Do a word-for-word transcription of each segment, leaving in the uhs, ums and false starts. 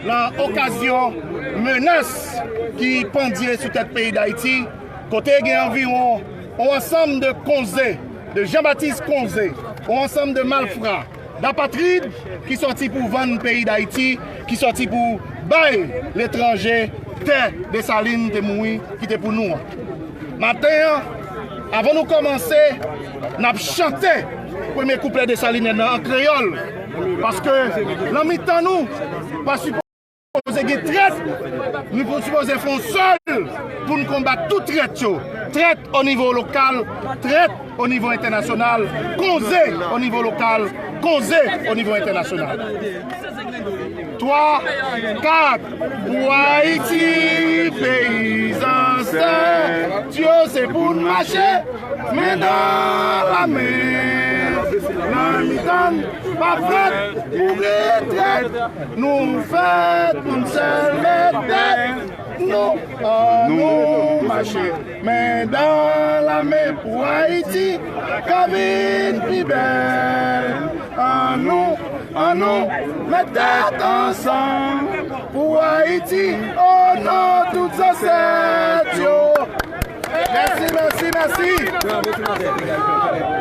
Nan okazyon menas ki pandye sou tèt peyi Dayiti, kote gen anviwon yon ansanm de Konze, de Jean-Baptiste Konze, yon ansanm de malfra, dapatrid ki sòti pou vann peyi Dayiti, ki sòti pou bay letranje tè Desalin te mouri kite pou nou an. Maten an, avan nou kòmanse, n ap chante premye kouplè Desalinèn nan an kreyòl, paske nan mitan nou, pa sipoze gen trèt, nou pou sipoze fè yon sèl pou n konbat tout trèt yo. Trèt o nivo lokal, trèt o nivo entènasyonal, Konze o nivo lokal, Konze o nivo entènasyonal. Twa, kat. Pou Ayiti, peyi zansèt yo, se pou n mache men dan la men. Nan mitan n, pa fèt pou retrèt. Nou fèt pou n sèl met tèt nou. An nou mache men dan la men pou Ayiti ka vin pi bèl. An nou, an nou met tèt ansanm pou Ayiti, o non tout zansèt yo. Mèsi, mèsi, mèsi.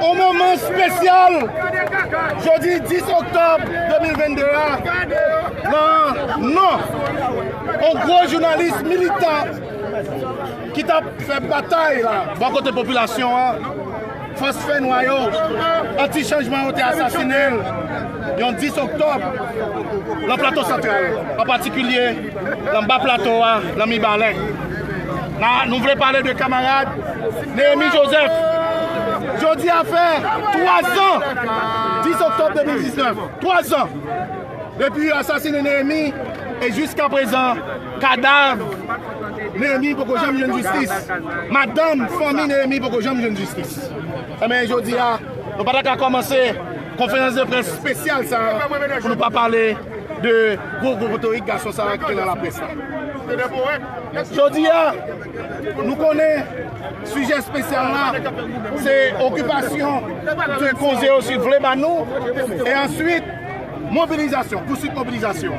On moman espesyal, jodi dis oktòb de mil venn de a, nan non on gwo jounalis militan ki t ap fè batay la bò kote popilasyon an, fòs fènwa yo, anti chanjman yo te asasinen l yon dis oktòb nan Plato Santral, an patikilye nan Ba Plato a, nan Mibalè. Na, nou vle pale de kamarad Neyemi Joseph. Jodi a fè twa zan, dis oktòb de mil diznèf, twa zan depi yo asasinen Neyemi, e jiskaprezan, kadav Neyemi poko janm jwenn jistis. Madanm, fanmi Neyemi poko janm jwenn jistis. Enben, jodi a, nou pa ta ka kòmanse konferans de près espesyal sa a pou nou pa pale de gwo, gwo potorik gason sa a ki te nan laprès la. Jodi a, nou konnen sijè espesyal la, se okipasyon ke Konze yo vle ba nou, e answit, mobilizasyon, pouswit mobilizasyon.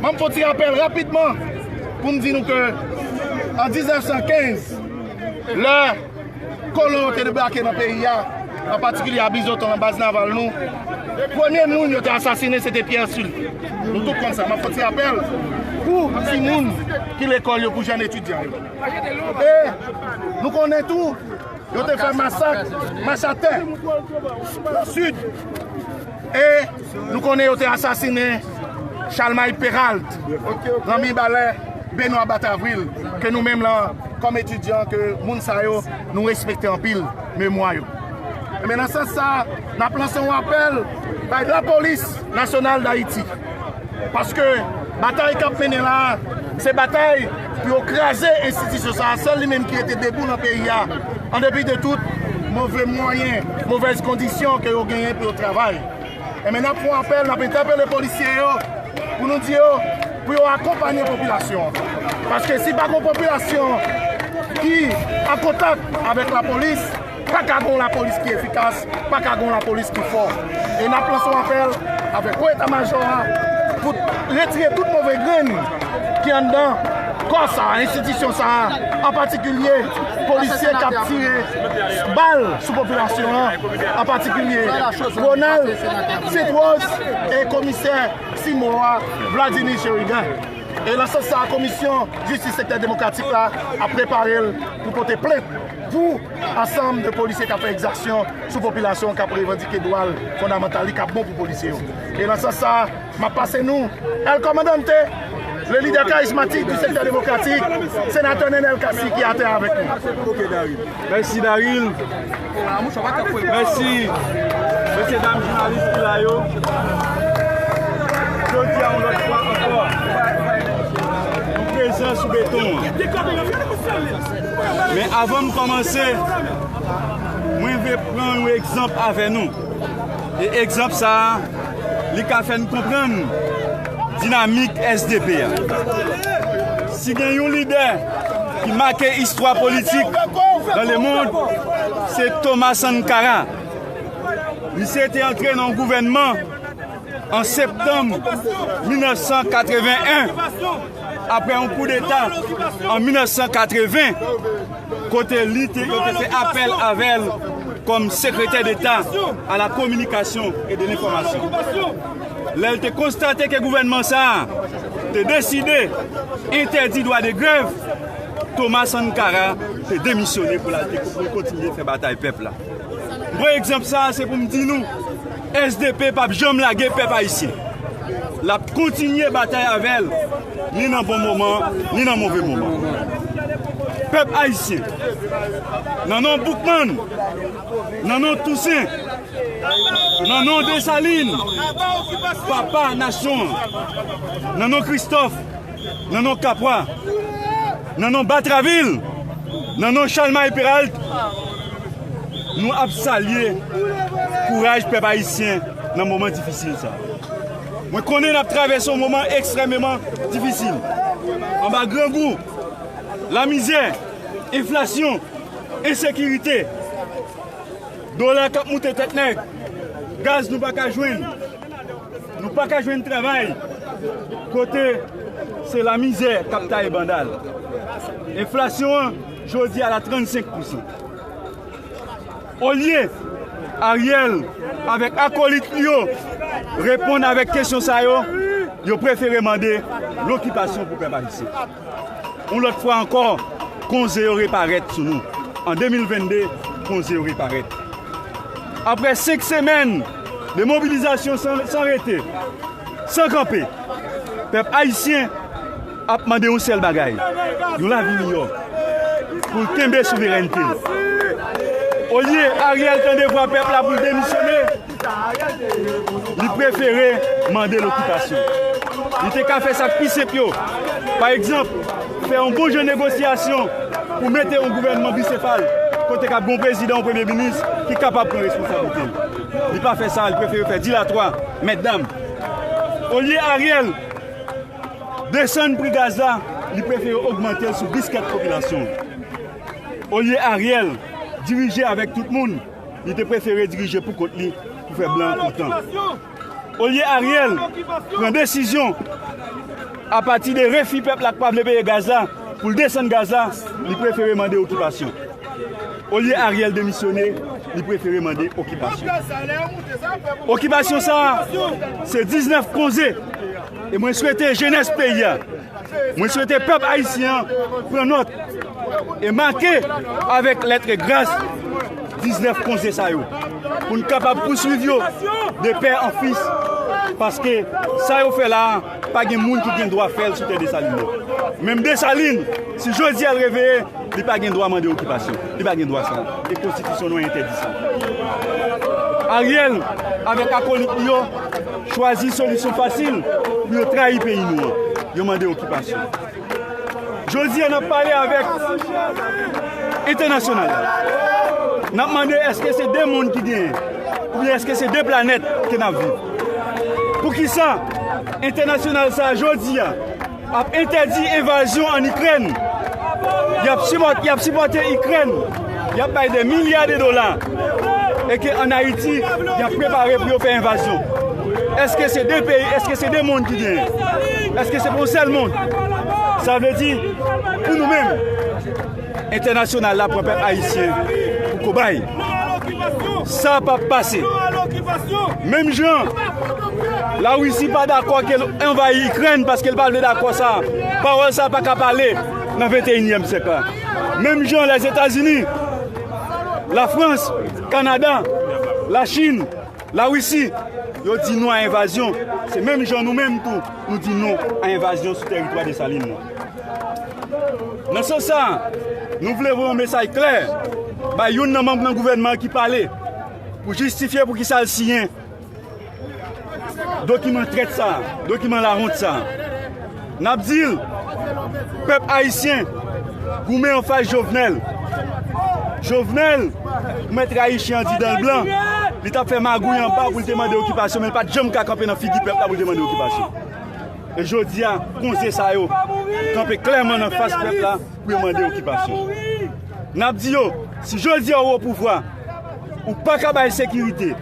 Ban m fè yon ti rapèl rapidman pou m di nou ke an diznèf san kenz, lè kolon yo te debake nan peyi a, an patikilye a Bizoton, nan baz naval nou, premye moun yo te asasinen, se te Pierre Sully. Nou tout konn sa. M ap fè yon ti rapèl pou timoun ki lekòl yo, pou jèn etidyan yo. E nou konnen tou, yo te fè masak Machatè, nan Sid. E nou konnen yo te asasinen Chalmay Peralt, nan Mibalè, Benwa Batavril, ke nou menm lan, kòm etidyan, ke moun sa yo, nou respekte anpil memwa yo. Enben, nan sans sa, n ap lanse yon apèl bay Lapolis Nasyonal Dayiti. Paske batay k ap mennen la a, se batay pou yo kraze enstitisyon sa a, sèl li menm ki rete debou nan peyi a, an depi de tout move mwayen, movèz kondisyon ke yo genyen pou yo travay. Enben, n ap fè yon apèl, n ap entèpele polisye yo pou nou di yo pou yo akonpanye popilasyon an. Paske si pa gen yon popilasyon ki an kontak avèk lapolis, pa ka gen yon lapolis ki efikas, pa ka gen yon lapolis ki fò. E n ap lanse yon apèl avèk wo eta majò a pou retire tout move grenn ki anndan kò sa a, enstitisyon sa a, an patikilye polisye k ap tire bal sou popilasyon an, an patikilye Ronald Sainte-Rose e komisè Simo a, Vladimir Chérigan. E nan sans sa a, Komisyon Jistis Sektè Demokratik la ap prepare l pou pote plent pou ansanm de polisye k ap fè egzaksyon sou popilasyon k ap revandike dwa l fondamantal li k ap bon pou polisye yo. E nan sans sa a, m ap pase nou El Comandante, le leader charismatique du secteur démocratique, senatè Nenel Cassy ki atè avèk nou. Mèsi, Daryl. Mèsi, mesye dam jounalis ki la yo. Jodi a, yon lòt fwa ankò, nou prezan sou beton an. Men avan m kòmanse, mwen vle pran yon egzanp avè nou. E egzanp sa a, li ka fè n konprann dinamik S D P a. Si gen yon lidè ki make istwa politik dans le monde, se Thomas Sankara. Misye te antre nan yon gouvènman An septanm mil nèf san katreven en, apre yon koudeta an mil nèf san katreven, kote li te, yo te fè apèl avè l kòm sekretè deta a la kominikasyon e de lenfòmasyon. Lè l te konstate ke gouvènman sa a te deside entèdi dwa de grèv, Thomas Sankara te demisyone pou l al te, pou l kontinye fè batay pèp la. Mwen egzanp sa a, se pou m di nou, S D P p ap janm lage pèp ayisyen. L ap kontinye batay avè l, ni nan bon moman, ni nan move moman. Pèp ayisyen, nan non Boukman, nan non Tousen, nan non Desalin, papa nasyon an, nan non Kristòf, nan non Kapwa, nan non Batravil, nan non Chalmay Peralt, nou ap salye kouraj pèp ayisyen nan moman difisil sa. Mwen konnen n ap travèse yon moman ekstrèmeman difisil. Anba grangou, lamizè, enflasyon, ensekirite, dola k ap moute tèt nèg, gaz nou pa ka jwenn, nou pa ka jwenn travay, kote se lamizè k ap taye banda l. Enflasyon an, jodi a, la trannsenk pousan. Olye Ariel avèk akolit li yo reponn avèk kesyon sa yo, yo prefere mande lokipasyon pou pèp ayisyen. Yon lòt fwa ankò, konze yo reparèt sou nou. An de mil vennde, konze yo reparèt. Apre senk semèn de mobilizasyon san, san rete, san kanpe, pèp ayisyen ap mande yon sèl bagay, yon lavi miyò, pou l kenbe souverènte l. Olye Ariel tande vwa pèp la pou l demisyone, li prefere mande lokipasyon. Li te ka fè sa k pi senp yo. Pa egzanp, fè yon bon jan negosyasyon pou mete yon gouvènman bisefal, kote k ap gen yon prezidan, yon premye minis ki kapab pran responsablite l. Li pa fè sa, li prefere fè dilatwa, mètdam. Olye Ariel desann pri gaz la, li prefere ogmante l sou biskèt popilasyon. Olye Ariel dirije avèk tout moun, li te prefere dirije pou kont li pou fè blan kontan. Olye Ariel pran desizyon apati de refi pèp la k pa vle peye gaz la, pou l desann gaz la, li prefere mande okipasyon. Olye Ariel demisyone, li prefere mande okipasyon. Okipasyon sa a, se diznèf konze. E mwen swete jenès peyi a, mwen swete pèp ayisyen an pran nòt e make avèk lèt e gras diznèf konze sa yo, pou n kapab pouswiv yo de pè an fis, paske sa yo fè la a, pa gen moun ki gen dwa fè l sou tè Desalin nan. Menm Desalin, si jodi a l reveye, li pa gen dwa mande okipasyon. Li pa gen dwa sa. E konstitisyon nou entèdi sa. Ariel avèk akolit li yo chwazi solisyon fasil pou yo trayi peyi nou an. Yo mande okipasyon. Jodi a, n ap pale avèk entènasyonal la. N ap mande, èske se de mond ki genyen? Oubyen èske se de planèt ke n ap viv? Poukisa entènasyonal sa a, jodi a, ap entèdi envazyon ann Ikrèn? Y ap sipòt-, y ap sipòte Ikrèn. Y ap bay de milya de dola. E ke ann Ayiti, y ap prepare pou yo fè envazyon. Èske se de peyi, èske se de mond ki genyen? Èske se pa yon sèl mond? Sa vle di, pou nou menm, entènasyonal la pran pèp ayisyen pou kobay. Sa p ap pase. Menm jan Larisi pa dakò ke l anvayi Ikrèn paske l pa vle dakò sa, pawòl sa pa ka pale nan venteyinyèm syèk la. Menm jan Lèzetazini, Lafrans, Kanada, Lachin, Larisi, yo di non a envazyon, se menm jan nou menm tou, nou di non a envazyon sou tèritwa Desalin nan. Nan sans sa a, nou vle voye yon mesaj klè bay youn nan manm nan gouvènman an ki pale pou jistifye poukisa l siyen dokiman trèt sa a, dokiman lawont sa a. N ap di l, pèp ayisyen goumen anfas Jovenel. Jovenel, pou mèt rayi chen andidan l blan, li t ap fè magouy anba pou l te mande okipasyon, men l pa t janm ka kanpe nan figi pèp la pou l te mande okipasyon. E jodi a, konze sa yo kanpe klèman nan fas pèp la pou yo mande okipasyon. N ap di yo, si jodi a ou o pouvwa, ou pa ka bay sekirite,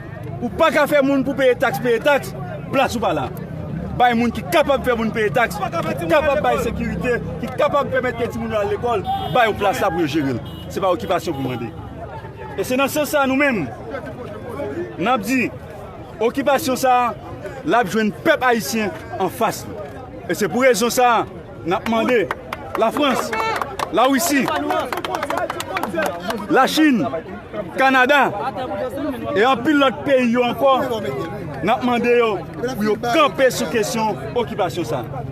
ou pa ka fè moun pou peye taks, peye taks, Plas ou pa la. Bay moun ki kapab fè moun peye taks, ki kapab bay sekirite, ki kapab pèmèt ke timoun yo al lekòl, bay yo plas la pou yo jere l. Se pa okipasyon pou mande. E se nan sans sa a nou menm, n ap di, okipasyon sa a, l ap jwenn pèp ayisyen anfas li. E se pou rezon sa a, n ap mande Lafrans, Larisi, Lachin, Kanada e anpil lòt peyi yo ankò, n ap mande yo pou yo kanpe sou kesyon okipasyon sa a.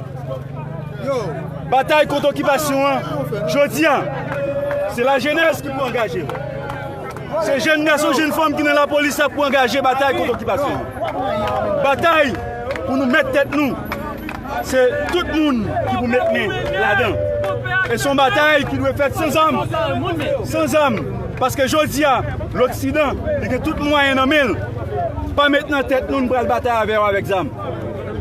Batay kont okipasyon an, jodi a, se lajenès ki pou angaje l. Se jèn gason, jèn fanm ki nan lapolis la pou angaje batay kont okipasyon an. Batay pou nou mèt tèt nou. Se tout moun ki pou met men ladan. E se yon batay ki dwe fèt san zam. San zam. Paske jodi a, Loksidan, li gen tout mwayen nan men l. Pa met nan tèt nou, nou pral batay avè yo avèk zam.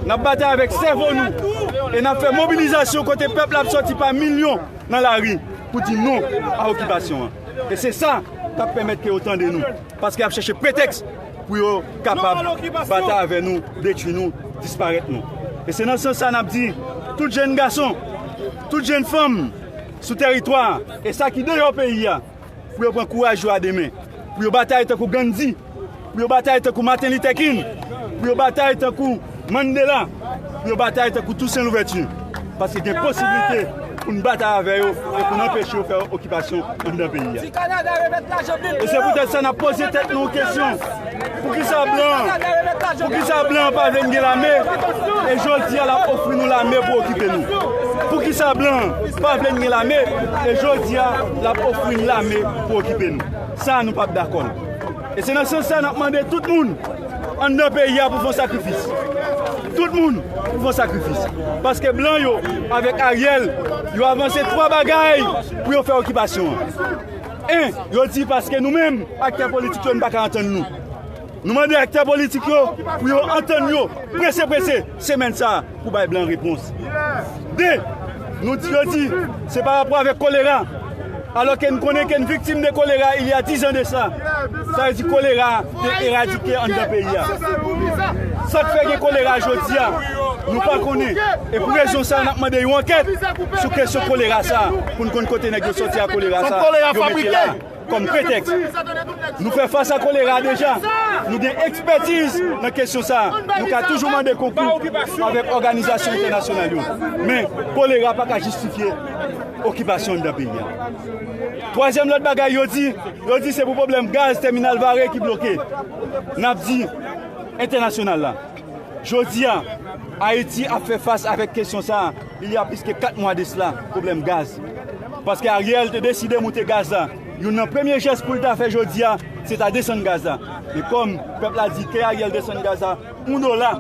N ap batay avèk sèvo nou. E n ap fè mobilizasyon kote pèp la ap sòti pa milyon nan lari pou di non a okipasyon an. E se sa k ap pèmèt ke yo tande nou. Paske y ap chèche pretèks pou yo kapab batay avè nou, detwi nou, disparèt nou. E se nan sans sa n ap di, tout jèn gason, tout jèn fanm sou tèritwa a, e sa ki deyò peyi a, pou yo pran kouraj yo a de men, pou yo batay tankou Gandhi, pou yo batay tankou Martin Luther King, pou yo batay tankou Mandela, pou yo batay tankou Toussaint Louverture. Paske gen posiblite pou n batay avè yo e pou n anpeche yo fè okipasyon anndan peyi a. E se poutèt sa n ap poze tèt nou kesyon. Poukisa blan, poukisa blan pa vle n gen lame e jodi a l ap ofri nou lame pou okipe nou? Poukisa blan pa vle n gen lame e jodi a l ap ofri n lame pou okipe nou? Sa a nou p ap dakò l. E se nan sans sa n ap mande tout moun anndan peyi a pou fè yon sakrifis. Tout moun pou fè yon sakrifis. Paske blan yo, avèk Ariel, yo avanse twa bagay pou yo fè okipasyon an. En, yo di paske nou menm, aktè politik yo, nou pa ka antann nou. Nou mande aktè politik yo pou yo antann yo prese prese semèn sa a pou bay blan repons. De, nou di, yo di, se pa rapò avèk kolera. Alòske n konnen ke n viktim de kolera il y a dix ans de ça. Sa vle di kolera te eradike anndan peyi a. Sa k fè gen kolera jodi a, nou pa konnen. E pou rezon sa a, n ap mande yon ankèt sou kesyon kolera sa a, pou n konn kote nèg yo sòti ak kolera sa a, yo mete la kòm pretèks. Nou fè fas a kolera deja. Nou gen ekspètiz nan kesyon sa a. Nou ka toujou mande konkou avèk òganizasyon entènasyonal yo. Men, kolera pa ka jistifye okipasyon anndan peyi a. Twazyèm lòt bagay yo di, yo di se pou pwoblèm gaz tèminal Vare ki bloke. N ap di entènasyonal la. Jodi a, Ayiti ap fè fas avèk kesyon sa a, il y a plus que kat mwa de sila, pwoblèm gaz. Paske Ariel te deside moute gaz la. Youn nan premye jès pou l ta fè jodi a, se ta desann gaz la. Men kòm pèp la di ke Ariel desann gaz la, yon dola,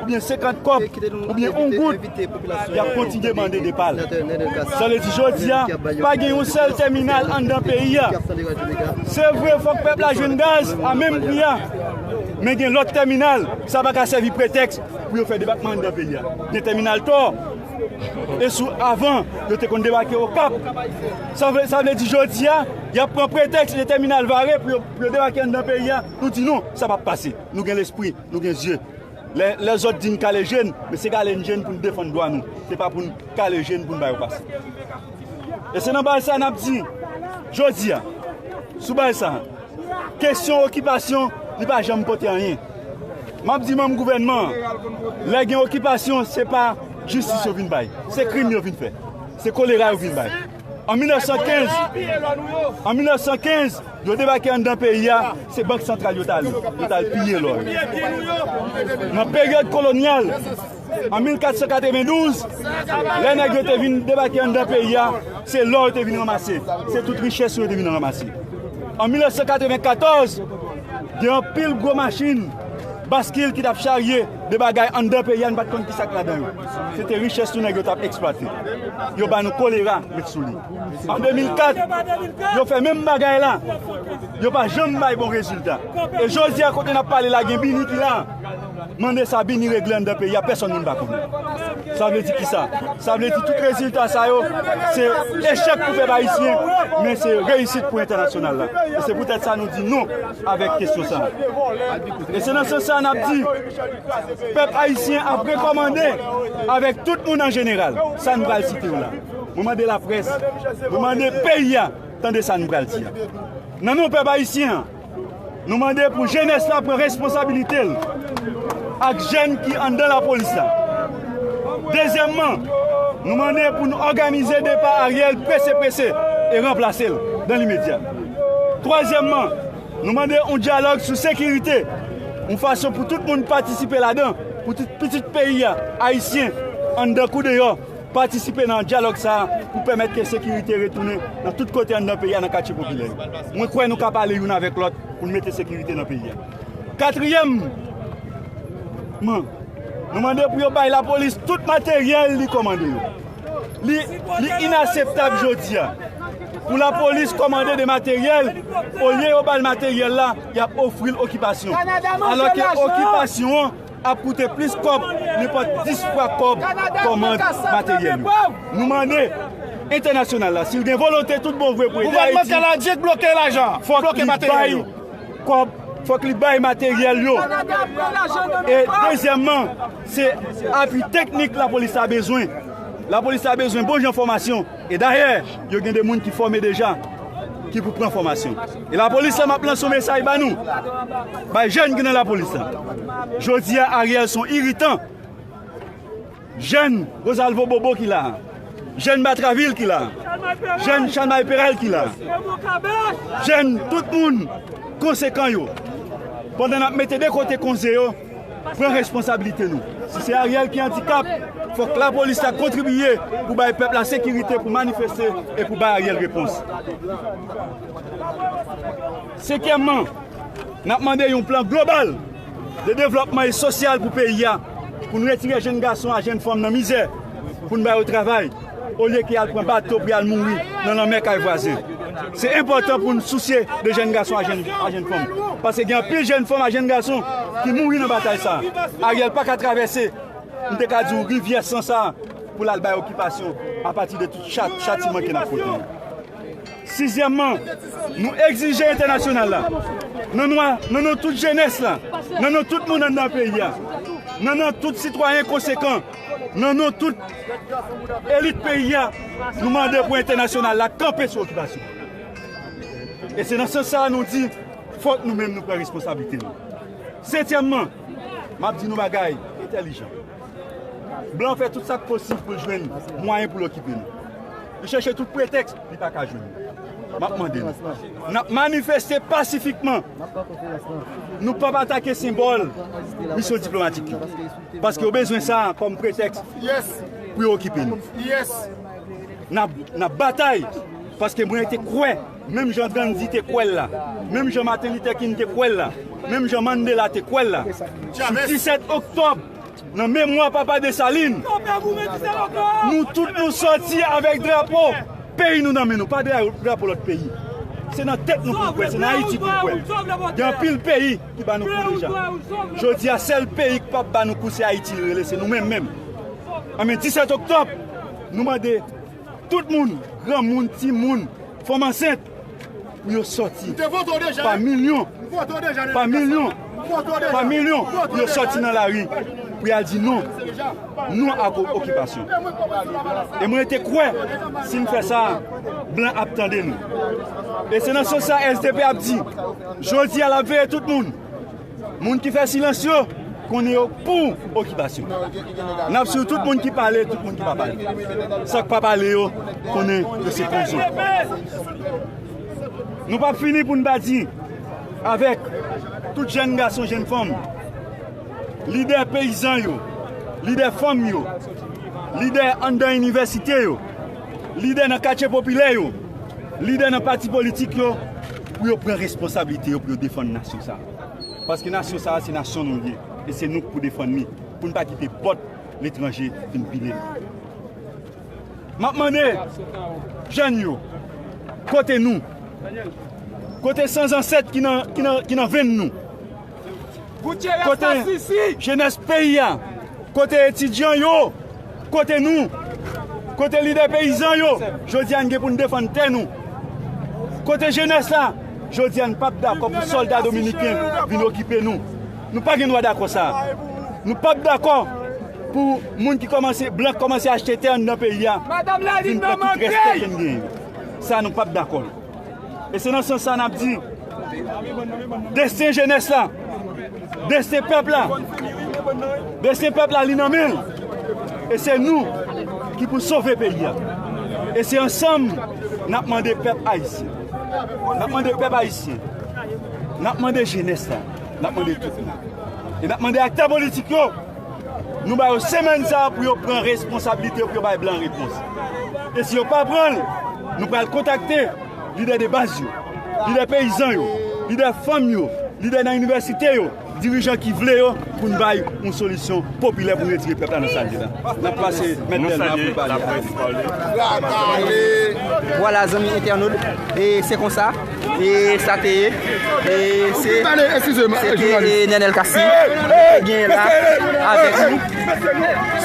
oubyen senkant kòb, oubyen yon goud, y ap kontinye mande depa l. Sa vle di jodi a, pa gen yon sèl tèminal anndan peyi a. Se vre, fòk pèp la jwenn gaz a menm pri a. Men gen lòt tèminal, sa pa ka sèvi pretèks pou yo fè debakman anndan peyi a. Gen tèminal Tò. E sou avan, yo te konn debake Okap. Sa vle, sa vle di jodi a, y ap pran pretèks de tèminal Vare pou yo, pou yo debake anndan peyi a. Nou di non, sa p ap pase. Nou gen lespri, nou gen zye. Lè, lèzòt di n kale je n, men se kale n je n pou n defann dwa nou. Se pa pou n kale je n pou n ba yo pase. E se nan bagay sa n ap di, jodi a, sou bagay sa, kesyon okipasyon, li pa janm pote anyen. M ap di manm gouvènman an, lè gen okipasyon, se pa jistis yo vin bay. Se krim yo vin fè. Se kolera yo vin bay. An mil nèf san kenz, an mil nèf san kenz, yo debake anndan peyi a, se Bank Santral yo t ale. Yo t al piye lò yo. Nan peryòd kolonyal, an mil kat san katrevendouz, lè nèg yo te vin debake anndan peyi a, se lò yo te vin ranmase. Se tout richès yo te vin ranmase. An mil nèf san katrevenkatòz, gen anpil gwo machin, baskil ki t ap charye de bagay anndan peyi a, n pa t konn ki sa k ladan yo. Se te richès nou nèg yo t ap eksplwate. Yo ba nou kolera met sou li. An de mil kat, yo fè menm bagay la. Yo pa janm bay bon rezilta. E jodi a, kote n ap pale la, gen BINI ki la. Mande sa Bini regle anndan peyi a, pèsonn moun pa konnen. Sa vle di kisa? Sa vle di tout rezilta sa yo, se echèk pou pèp ayisyen, men se reyisit pou entènasyonal la. E se poutèt sa nou di non avèk kesyon sa. E se nan sans sa n ap di, pèp ayisyen ap rekòmande avèk tout moun an jeneral, sa n pral site yo la. Mwen mande laprès, mwen mande peyi a, tande sa n pral di a. Nan non pèp ayisyen an, nou mande pou jenès la pran responsabilite l ak jèn ki anndan lapolis la. Dezyèmman, nou mande pou nou òganize depa Ariel prese prese e ranplase l dan limedya. Twazyèmman, nou mande yon dyalòg sou sekirite, yon fason pou tout moun patisipe ladan, pou tout pitit peyi a, ayisyen, anndan kou deyò, patisipe nan dyalòg sa a pou pèmèt ke sekirite retounen nan tout kote anndan peyi a, nan katye popilè yo. Mwen kwè nou ka pale youn avèk lòt pou n mete sekirite nan peyi a. Katriyèmman, nou mande pou yo bay lapolis tout materyèl li kòmande yo. Li, li inaseptab jodi a pou lapolis kòmande de materyèl, olye yo ba l materyèl la, y ap ofri l okipasyon. Alòske okipasyon an ap koute plis kòb nenpòt dis fwa kòb kòmand materyèl yo. Nou mande entènasyonal la, si l gen volonte tout bon vre pou ede Ayiti, fòk li bay kòb, fòk li bay materyèl yo. E dezyèmman, se apui teknik lapolis la bezwen. Lapolis la bezwen bon jan fòmasyon. E dayè, yo gen de moun ki fòme deja, ki pou pran fòmasyon. E lapolis la, m ap lanse yon mesaj ba nou, bay jèn ki nan lapolis la. Jodi a, Ariel se yon iritan. Jèn Rosalvo Bobo ki la a, jèn Batraville ki la a, jèn Chanmay Perel ki la a, jèn tout moun konsekan yo, pandan n ap mete de kote konze yo, pran responsabilite nou. Si se Ariel ki andikap, fòk lapolis la kontribiye pou bay pèp la sekirite pou manifeste e pou bay Ariel repons. Senkyèmman, n ap mande yon plan global de devlòpman e sosyal pou peyi a, pou n retire jèn gason a jèn fanm nan mizè, pou n ba yo travay, olye ke y al pran bato pou y al mouri nan lanmè kay vwazen. Se enpòtan pou n sousye de jèn gason a jèn, a jèn fanm. Paske gen anpil jèn fanm a jèn gason ki mouri nan batay sa a. Ariel pa ka travèse, m te ka di w, rivyè san sa a pou l al bay okipasyon apati de tout cha-, chatiman ke n ap pote. Sizyèmman, nou egzije entènasyonal la, nan non, nan non tout jenès la, nan non tout moun anndan peyi a, nan non tout sitwayen konsekan, nan non tout elit peyi a, nou mande pou entènasyonal la kanpe sou okipasyon. E se nan sans sa a nou di, fòk nou menm nou pran responsablite nou. Setyèmman, m ap di nou bagay entèlijan. Blan fè tout sa k posib pou l jwenn mwayen pou l okipe nou. Li chèche tout pretèks, li pa ka jwenn. M ap mande nou. N ap manifeste pasifikman. Nou p ap atake senbòl misyon diplomatik yo. Paske yo bezwen sa kòm pretèks pou yo okipe nou. N ap, n ap batay, paske mwen te kwè, menm jan Gandhi te kwè l la, menm jan Martin Luther King te kwè l la, menm jan Mandela te kwè l la, sou disèt oktòb, nan memwa Papa Desalin, nou tout nou sòti avèk drapo peyi nou nan men nou, pa dra-, drapo lòt peyi. Se nan tèt nou pou n kwè, se nan Ayiti pou n kwè. Gen anpil peyi ki ba nou kou deja. Jodi a, sèl peyi k p ap ba nou kou, se Ayiti l rele, se nou menm menm. Anben, disèt oktòb, nou mande tout moun, granmoun, timoun, fanm ansent, pou yo sòti pa milyon, pa milyon, pa milyon, pou yo sòti nan lari, pou y al di non, non ak o-, okipasyon. E mwen te kwè, si n fè sa, blan ap tande nou. E se nan sans sa S D P ap di, jodi a l ap veye tout moun. Moun ki fè silans yo, konnen yo pou okipasyon. N ap swiv tout moun ki pale, tout moun ki pa pale. Sa k pa pale yo, konnen yo se prizon. Nou p ap fini pou n pa di, avèk tout jèn gason, jèn fanm, lidè peyizan yo, lidè fanm yo, lidè anndan inivèsite yo, lidè nan katye popilè yo, lidè nan pati politik yo, pou yo pran responsablite yo, pou yo defann nasyon sa a. Paske nasyon sa a, se nasyon nou l ye. E se nou k pou defann li, pou n pa kite pòt letranje vin pile l. M ap mande jèn yo, kote nou? Kote san zansèt ki nan, ki nan, ki nan venn nou? Kote jenès peyi a? Kote etidyan yo? Kote nou? Kote lidè peyizan yo? Jodi a n gen pou n defann tè nou. Kote jenès la? Jodi a n p ap dakò pou sòlda dominiken vin okipe nou. Nou pa gen dwa dakò sa. Nou p ap dakò pou moun ki kòmanse, blan k kòmanse achte tè anndan peyi a, vin pran tout rès tè ke n genyen. Sa nou p ap dakò. E se nan sans sa n ap di, desten jenès la, desten pèp la, desten pèp la li nan men l. E se nou ki pou sove peyi a. E se ansanm n ap mande pèp ayisyen. N ap mande pèp ayisyen. N ap mande jenès la. N ap mande tout moun. E n ap mande aktè politik yo. Nou ba yo semèn sa a pou yo pran responsablite yo, pou yo bay blan repons. E si yo pa pran l, nou pral kontakte lidè de baz yo, lidè peyizan yo, lidè fanm yo, lidè nan inivèsite yo, dirijan ki vle yo, pou n bay yon solisyon popilè pou n retire pèp la nan sa l ye la. N ap pase mèt Dèlma pou l pale. Vwala, zanmi entènot, e se konsa. E sa te ye. E se, se te, e, Nenel Cassy ke nou te genyen la avèk nou.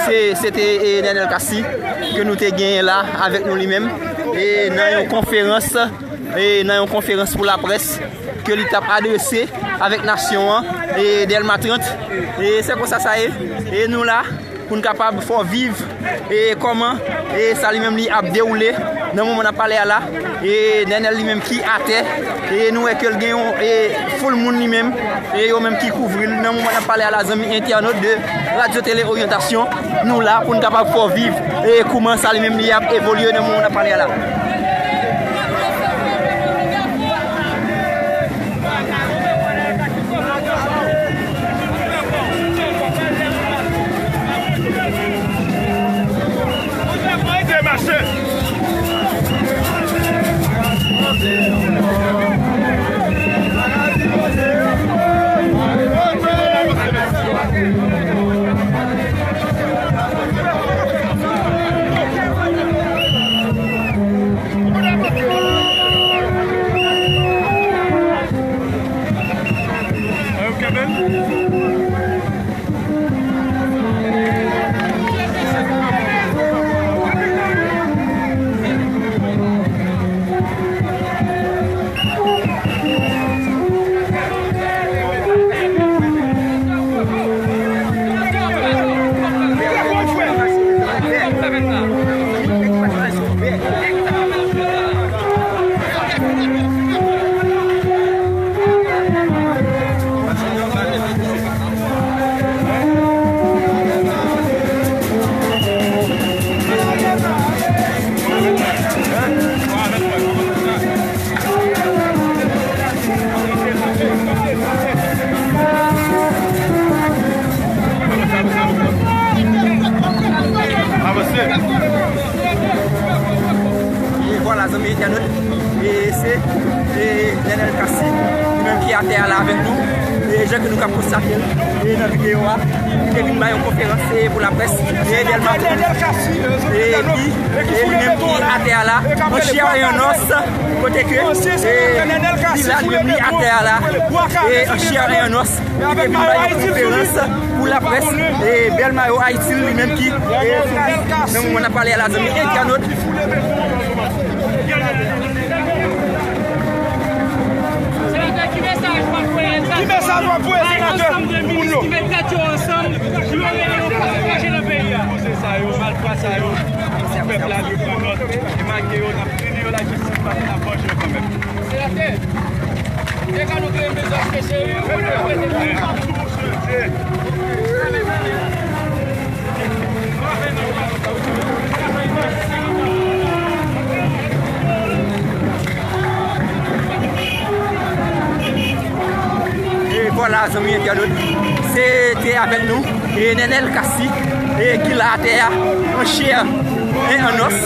Se, se te, e, Nenel Cassy ke nou te genyen la avèk nou li menm. E nan yon konferans, e nan yon konferans pou laprès ke li t ap adrese avèk nasyon an, e Dèlma trant. E se konsa sa ye. E nou la. Pou n kapab fè w viv, e kòman, e sa li menm li ap dewoule nan moman n ap pale a la. E Nenel li menm ki atè, e nou wè ke l gen yon, e foul moun li menm, e yo menm ki kouvri l nan moman n ap pale a la, zanmi entènot de Radio Télé Orientation, nou la pou n kapab fè w viv, e kòman sa li menm li ap evolye nan moman n ap pale a la. E vwala, zanmi entènot. E se, e, Nenel Cassy, li menm ki atè a la avèk nou. E jan ke nou ka konstate l, e nan videyo a, li te vin bay yon konferans, e pou laprès, e Dèlma trant, e ki, e li menm ki atè a la, an chè e an os, kote ke, e li la, li menm li atè a la, e an chè e an os. Li te vin bay yon konferans pou laprès, e Bèl Mayo Ayiti, li menm ki, e, nan moman n ap pale a la, zanmi entènot. Senatè, ki mesaj w ap voye? Ki mesaj w ap voye, senatè, pou moun yo? Ki met tèt yo ansanm, pou yo rele yon fòs etranje nan peyi a. Poze sa yo, malfwa sa yo, pèp la dwe pran nòt, e malgre yo, n ap pini yo, lajistis pa t ap vanje yo kanmenm. Senatè, e ka nou kreye bezwen espesye yo. E vwala, zanmi entènot, se te avèk nou, e Nenel Cassy, e ki la atè a, an chè e an os.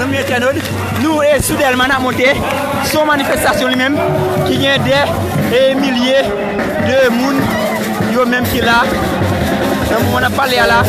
Entènot, nou e sou Dèlma n ap monte. Se yon manifestasyon li menm ki gen dè e milye de moun yo menm ki la nan moman n ap pale a la.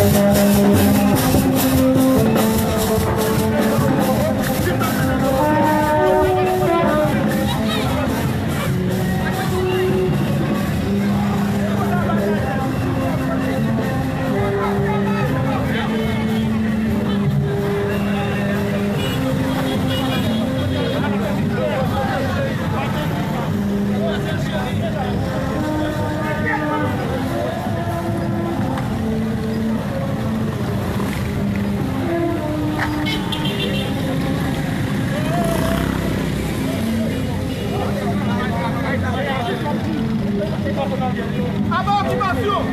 Aba okipasyon!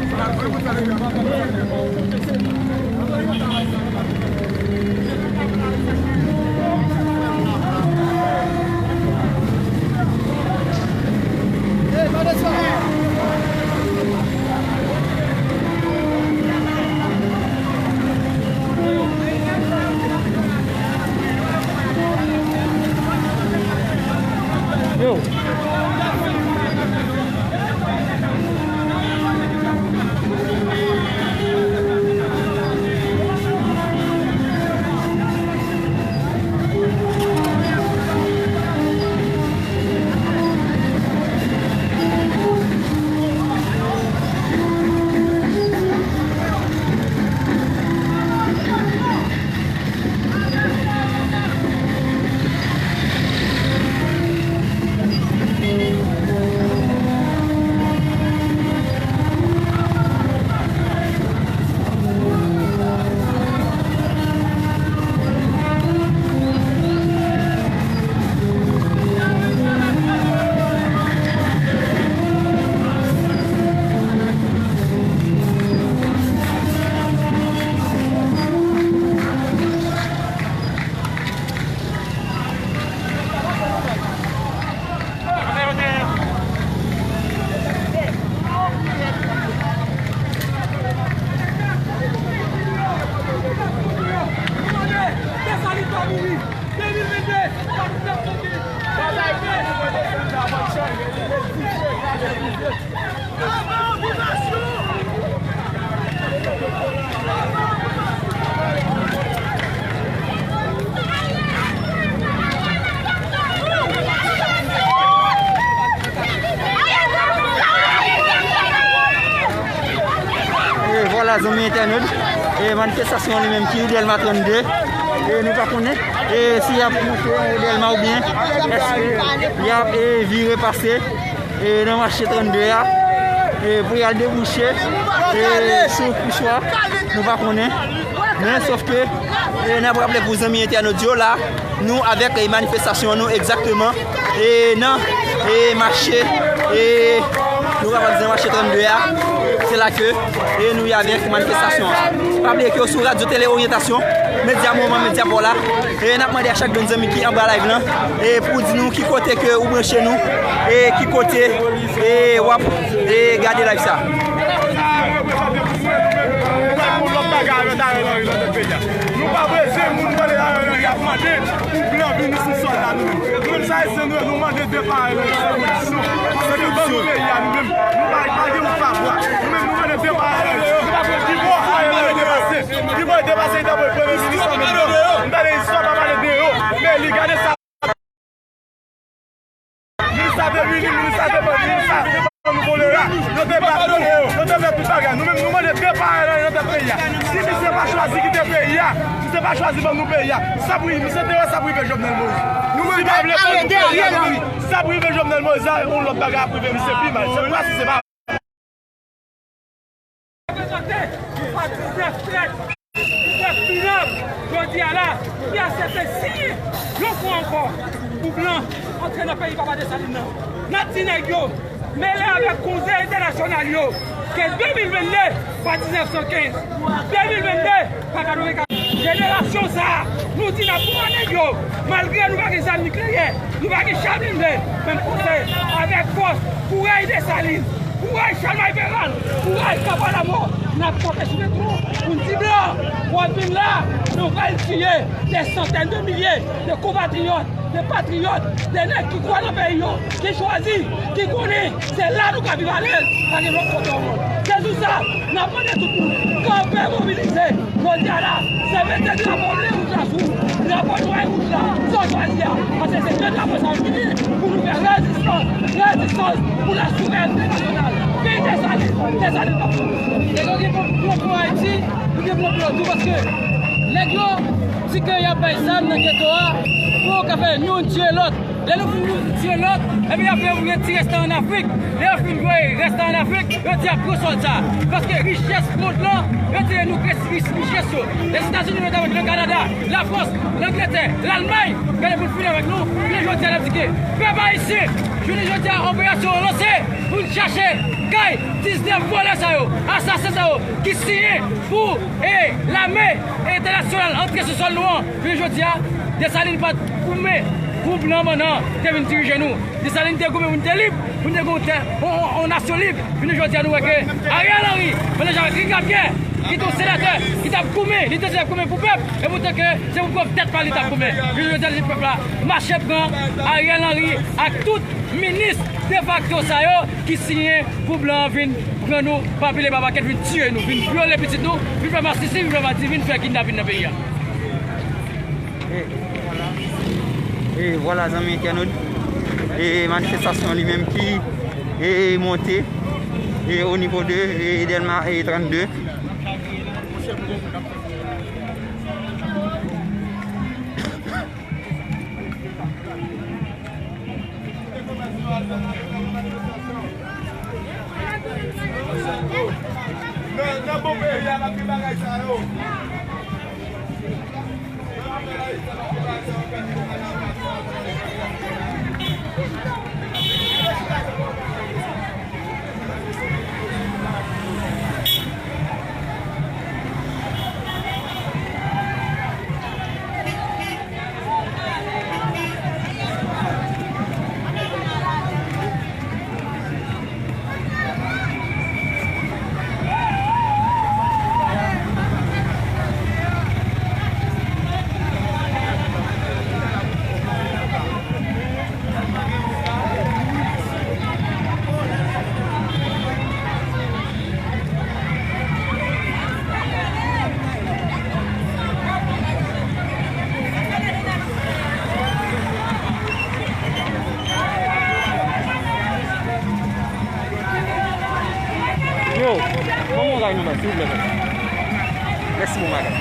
E vwala, zanmi entènot, e manifestasyon an li menm ki Dèlma trannde, e nou pa konnen e si y ap monte Dèlma oubyen èske y ap e vire pase e nan mache trannde a, e pou y al debouche e sou Pouswa, nou pa konnen. Men sòf ke e n ap raple pou zanmi entènot yo la, nou avèk e manifestasyon nou egzakteman e nan e mache e nou kapab di nan mache trannde a. Se la ke e nou ye avèk manifestasyon an. Pa bliye ke w sou Radyo Tele Oryantasyon, medya moman, medya pa w la. E n ap mande a chak grenn zanmi ki anba live lan e pou di nou ki kote ke ou branche nou e ki kote e w ap e gade live sa. Nou pa bezwen moun mande Ariel Henry ap mande pou blan vini sou sòl la nou menm. Nou menm sa e se nou, nou mande depa Ariel Henry, se kondisyon. Paske ban nou peyi a nou menm, nou pa, pa gen wout pa bwa. Nou menm nou mande depa Ariel Henry. Nou pa konn ki bò Ariel Henry te pase. Ki bò li te pase, li ta voye premye minis la menm jan. Nou tande istwa pa pale de yo. Men li gade sa. Minis la te vini, minis la te ban, minis la te ban nou kolera. Yo te bat nou, yo te fè tout bagay. Nou menm nou mande depa Ariel Henry nan tèt peyi a. Si misye pa chwazi kite peyi a, misye pa chwazi ban nou peyi a, sa pou misye te wè sa pou rive Jovenel Moïse. Nou menm nou pa vle ban nou peyi a, nou menm sa pou rive Jovenel Moïse la, yon lòt bagay ap rive misye pi mal. Se pa si se pa reprezante yon pati diznèf trèt, diznèf minab, jodi a la, ki aksepte siyen yon fwa ankò pou blan antre nan peyi Papa Desalin nan. N ap di nèg yo, mele avèk koze entènasyonal yo, ke de mil venn de pa diznèf san kenz, de mil venn de pa katrevenkat. Jenerasyon sa a, nou di n ap pran nèg yo, malgre nou pa gen zam nikleyè, nou pa gen cha blende, men n panse avèk fòs, kouraj Desalin, kouraj Chalmay Peral, kouraj Kanpal Amò, n ap kanpe sou Petro pou n di blan, w ap vin la, Nou pral tiye dè santèn de milye de konpatriyòt, de patriyòt, de nèg ki kwè nan peyi yo, ki chwazi, ki konnen se la nou ka viv alèz, pa gen lòt kote o mond. Se sou sa, n ap mande tout moun, kanpe mobilize. Jodi a la, se mete drapo ble wouj la sou, drapo nwa e wouj la, sa w chwazi a. Paske se de drapo sa yo ki gen pou nou fè rezistans, rezistans pou la souverènte nasyonal. Viv Desalin, Desalin pa pou nou. Nèg yo gen plan pou Ayiti, nou gen plan pou yo tou, paske nèg yo di ke y ap bay zam nan geto a pou yo ka fè youn tiye lòt. Lè nou fin youn tiye lòt, epi y ap voye ti rèstan ann Afrik. Lè yo fin voye rèstan ann Afrik, yo di y ap pran sòlda. Paske richès mond lan, yo di nou kre ris-, richès yo. Lèzetazini, notama, le Kanada, Lafrans, Langletè, Lalmay, gade pou fini avèk nou. Jounen jodi a, n ap di ke pèp ayisyen, jounen jodi a, operasyon an lanse pou n chache kay diznèf vòlè sa yo, asasen sa yo, ki siyen pou, e, lame entènasyonal antre sou sòl nou an. Jounen jodi a, Desalin pa t goumen pou blan mannan te vin dirije nou. Desalin te goumen pou n te lib, pou n te gon tè, on, on, on nasyon lib. Jounen jodi a, nou wè ke Ariel Henry, mennaj avèk Ricard Pierre, ki te yon senatè, ki t ap goumen, li te di l ap goumen pou pèp, e poutan ke se pou pwòp tèt pa li t ap goumen. Jounen jodi a, li di pèp la, mache pran Ariel Henry ak tout minis defakto sa yo ki siyen pou blan an vin pran nou pa pile pa pakèt, vin tiye nou, vin vyole pitit nou, vin fè masisi, vin fè madi, vin fè kidnapin nan peyi a. E vwala, zanmi entènot, e manifestasyon li menm ki, e monte, e o nivo de, e Dèlma, e trannde. Nan, nan bon peyi a, n ap gen bagay sa yo. Yo, ban m yon ride nan baz, silvouplè, frè. Mèsi, bon bagay.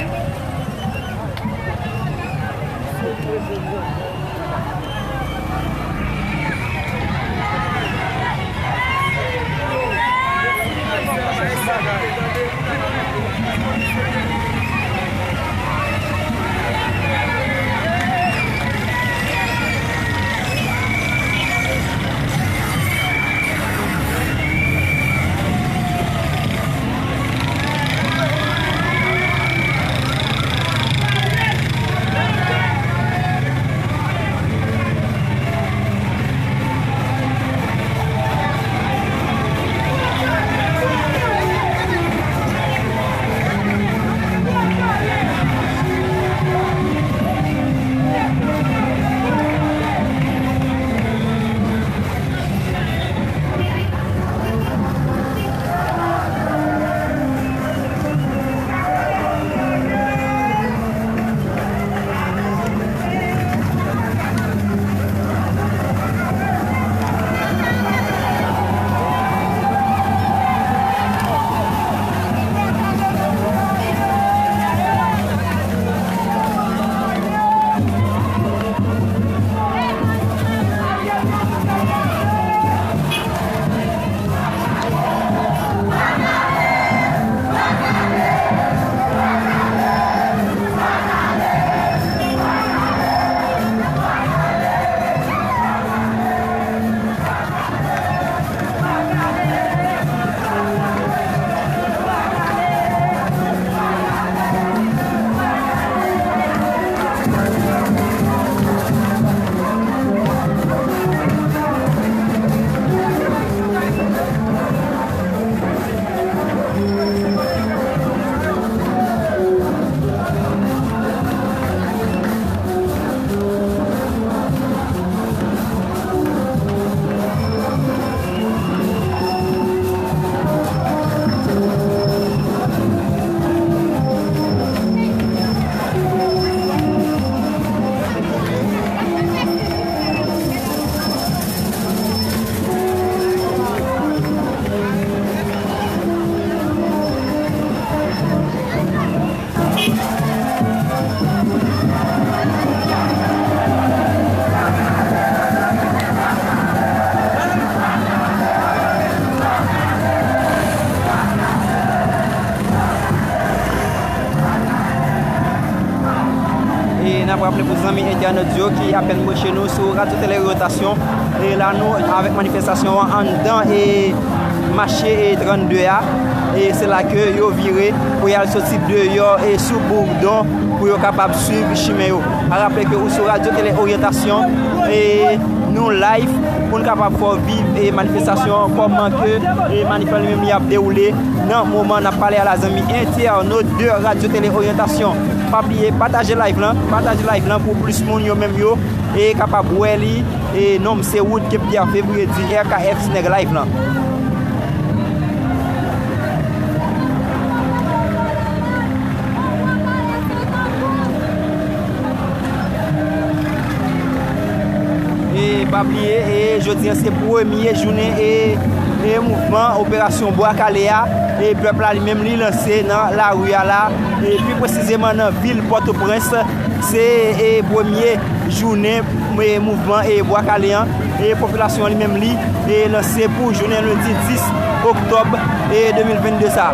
N ap raple pou zanmi entènot yo ki apèn branche nou sou Radyo Tele Oryantasyon. E la nou avèk manifestasyon an anndan e mache e trannde a. E se la ke yo vire pou y al soti deyò e sou Bourdon pou yo kapab swiv chimen yo. A raple ke ou sou Radyo Tele Oryantasyon e nou live pou n kapab fè w viv e manifestasyon an, kòman ke e manif lan li menm li ap dewoule nan moman n ap pale a la, zanmi entènot de Radyo Tele Oryantasyon. Pa bliye pataje live lan, pataje live lan pou plis moun yo menm yo e kapab wè li. E non m se Wood Keptia Fevriye di R K F Snag Live lan. E pa bliye, e jodi an se premye jounen e, e mouvman operasyon Bwa Kale a. E pèp la li menm li lanse nan lari a la, e pi presizeman nan vil Pòtoprens. Se e premye jounen e mouvman e Bwa Kale an. E popilasyon an li menm li e lanse pou jounen lendi dis oktòb e de mil vennde sa.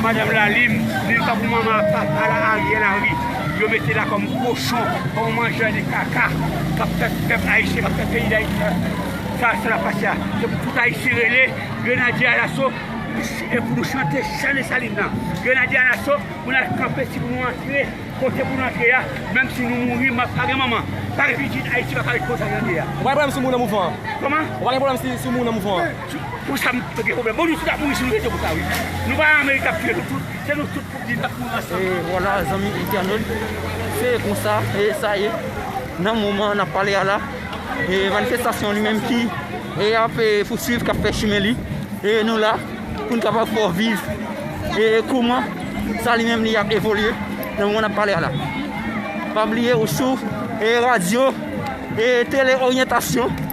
Madanm Lalim, li tankou manman papa la, Ariel Henry. Yo mete la kòm kochon, kòm manjè de kaka, k ap fè pèp ayisyen, k ap fè peyi Dayiti sa, sa, sa l ap pase a. Se pou tout Ayisyen rele, Grenadye Alaso, e pou nou chante chan Desalin nan. Grenadye Alaso, pou n al kanpe si pou nou antre, kote pou n antre a, menm si nou mouri, m ap pa gen manman, pa gen pitit, Ayiti p ap ret konsa jan l ye a. Ou pa gen pwoblèm si w mouri nan mouvman an? Kòman? Ou pa gen pwoblèm si, si w mouri nan mouvman an? Pou sa m gen pwoblèm? Bon, nou tout ap mouri si nou rete konsa, wi. Nou pa Amerik ap tiye nou tout, se nou tout pou di n ap mouri ansanm. E vwala, zanmi entènot, se konsa, e sa ye. Nan moman n ap pale a la, e manifestasyon li menm ki, e ap, e, pouswiv, k ap fè chimen li. E nou la pou n kapab fè w viv, e kouman sa li menm li ap evolye nan moman n ap pale a la. Pa bliye ou sou, e radyo, e tele oryantasyon.